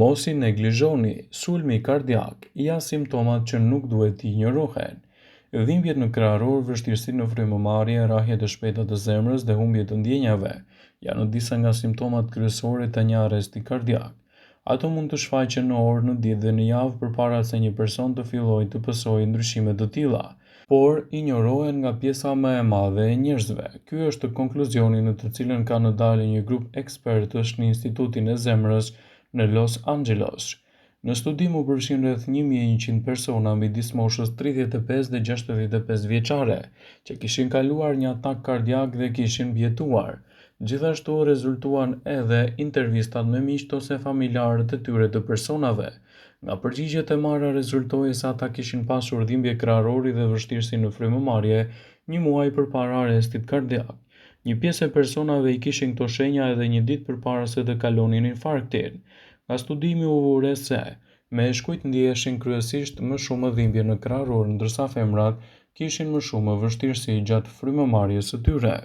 Mos i neglizhoni, sulmi kardiak, ja simptomat që nuk duhet të injorohen. Dhimbjet në kraharor, vështirësitë në frymëmarrje, rrahjet e shpejta të zemrës dhe humbje të ndjenjave janë disa nga simptomat kryesore të një arresti kardiak. Ato mund të shfaqen në orë, në ditë dhe në javë përpara se një person të fillojë të pësojë ndryshime të tilla, por injorohen nga pjesa më e madhe e njerëzve. Ky është konkluzioni në të cilën kanë dalë një grup ekspertësh në Institutin e Zemrës në Los Angeles. Në studim u përfshin rreth 1100 persona midis moshës 35 dhe 65 vjeçare, që kishin kaluar një atak kardiak dhe kishin mbijetuar. Gjithashtu rezultuan edhe intervistat me miqtë ose familjarët e tyre të personave. Nga përgjigjet e marra rezultoi se ata kishin pasur dhimbje kraharori dhe vështirësi në frymëmarrje një muaj përpara arrestit kardiak. Një pjesë e personave i kishin këto shenja edhe një ditë përpara se të kalonin infarktin. Nga studimi u vu re se, meshkujt ndiheshin kryesisht më shumë dhimbje në kraharor ndërsa femrat kishin më shumë vështirësi gjatë frymëmarrjes së tyre.